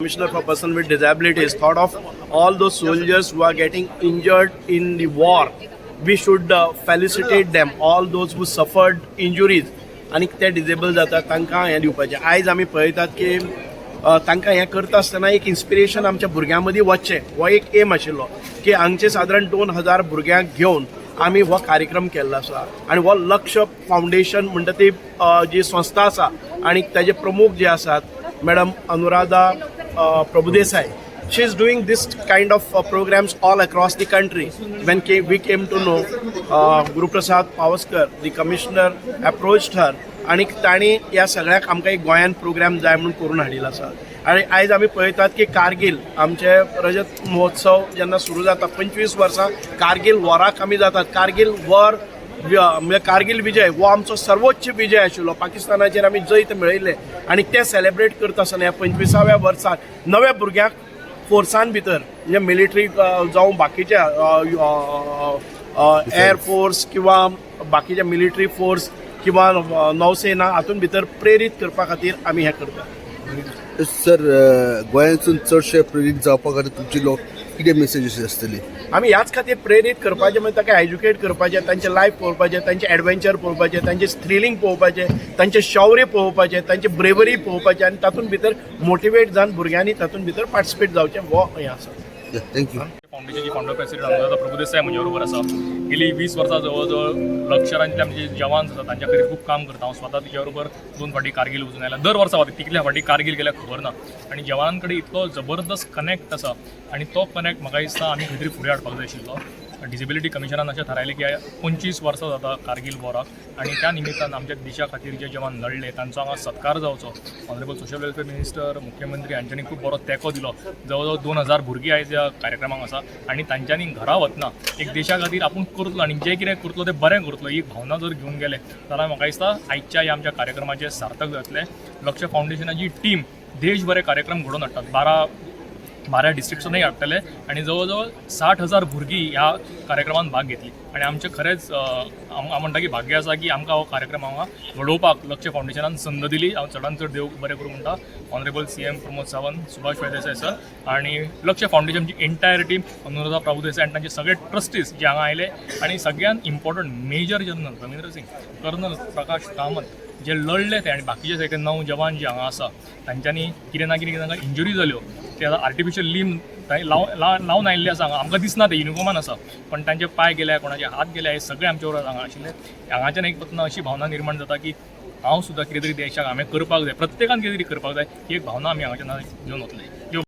Commissioner for Person with Disabilities thought of all those soldiers who are getting injured in the war. We should felicitate them, all those who suffered injuries आनी ते disable जातात, तांकां हें दिवपाचें. आयज आमी पळयतात की तांकां हें करता आसतना एक इन्स्पिरेशन आमच्या भुरग्यां मदीं वचचें, हो एक एम आशिल्लो की हांगचे सादारण 2000 भुरग्यांक घेवन आमी हो कार्यक्रम केल्लो आसा. आनी हो लक्ष फावंडेशन म्हणटा ती जी संस्था आसा आनी ताजे प्रमुख जे आसात, madam Anuradha Prabhudesai. She is doing this kind of programs all across the country. When we came to know, Guruprasad Pawaskar, the commissioner, approached her आनी तांणी ह्या सगळ्याक आमकां एक गोंयान प्रोग्राम जाय म्हणून करून हाडिल्लो आसा. आनी आयज आमी पळयतात की कारगील आमचे रजत महोत्सव जेन्ना सुरू जाता, 25 वर्सां कारगील वॉराक आमी जातात. कारगील वॉर म्हणजे कारगील विजय हो आमचो सर्वोच्च विजय आशिल्लो. पाकिस्तानाचेर आमी जैत मेळयल्लें आनी तें सेलेब्रेट करता आसतना ह्या 25व्या वर्साक नव्या भुरग्यांक फोर्सान भितर, म्हणजे मिलिटरी जावं, बाकीच्या एअर फोर्स किंवा बाकीच्या मिलिटरी फोर्स किंवा नौसेना, हातून भितर प्रेरीत करपा खातीर आमी हें करतात. सर, गोंयांतसून चडशे प्रेरीत जावपा खातीर तुमची लोक कितें मेसेज आसतली? आमी ह्याच खातीर प्रेरीत करपाचें म्हणजे ताका एज्युकेट करपाचें, तांचें लायफ पळोवपाचें, तांचें एडवेंचर पळोवपाचें, तांचें थ्रिलींग पळोवपाचें, तांचें शौर्य पळोवपाचें, तांचें ब्रेवरी पळोवपाचें आनी तातूंत भितर मोटिवेट जावन भुरग्यांनी तातूंत भितर पार्टिसिपेट जावचें, हो हें आसा. Thank you. फावंडेशनची फाउंडर प्रेसिडेंट अनुराधा प्रभुदेसाय म्हज्या बरोबर आसा. गेली 20 वर्सां जवळ जवळ लष्करांतले आमचे जे जवान आसा, तांच्या खातीर खूब काम करता. हांव स्वता तिच्या बरोबर दोन फावटी कारगील वचून आयला. दर वर्सा वता. कितल्या फावटी कारगील गेल्या खबर ना. आनी जवानां कडेन इतलो जबरदस्त कनेक्ट आसा आनी तो कनेक्ट म्हाका दिसता आमी खंय तरी फुडें हाडपाक जाय आशिल्लो. डिसेबिलिटी कमिशनान अशें थारायलें की 25 वर्सां जाता कारगील वॉराक आनी त्या निमित्तान आमच्या देशा खातीर जे जवान लढले, तांचो हांगा सत्कार जावचो. ऑनरेबल सोशल वेलफेअर मिनिस्टर, मुख्यमंत्री हांच्यांनी खूब बरो तेंको दिलो. जवळ जवळ 2000 भुरगीं आयज ह्या कार्यक्रमाक आसा आनी तांच्यांनी घरा वतना एक देशा खातीर आपूण करतलो आनी जें कितें करतलो तें बरें करतलो ही एक भावना जर घेवन गेले जाल्यार म्हाका दिसता आयच्या ह्या आमच्या कार्यक्रमाचें सार्थक जातलें. लक्ष फावंडेशनाची टीम देशभर हे कार्यक्रम घडोवन हाडटात. बारा बारा डिस्ट्रिक्ट्सूनय हाडटले आनी जवळ जवळ 60,000 भुरगीं ह्या कार्यक्रमात भाग घेतली. आनी आमचें खरेंच हांव म्हणटा की भाग्य आसा की आमकां हो कार्यक्रम हांगा घडोवपाक लक्ष फावंडेशनान संद दिली. हांव चडान चड देव बरें करूं म्हणटा honourable CM Pramod Sawant, Subhash Phaldesai sir आनी लक्ष फावंडेशनची एंटायर टीम, अनुराधा प्रभुदेसाय आनी तांचे सगळे ट्रस्टीज जे हांगा आयले. आनी सगळ्यात important major general Ravindra Singh, colonel Prakash Kamat जे लढले ते आनी बाकीचे सगळे णव जवान जे हांगा आसा, तांच्यांनी कितें ना कितें तांकां इंजुरी जाल्यो, ते आतां आर्टिफिशियल लीम लावन आयिल्ले आसा हांगा. आमकां दिसना, ते युनिफॉर्मान आसा, पण तांचे पांय गेले, कोणाचे हात गेले, हे सगळे आमचे बरोबर हांगा आशिल्ले. हांगाच्यान एक वतना अशी भावना निर्माण जाता की हांव सुद्दां कितें तरी देशाक हांवें करपाक जाय, प्रत्येकान कितें तरी करपाक जाय, ही एक भावना आमी हांगाच्यान घेवन वतले.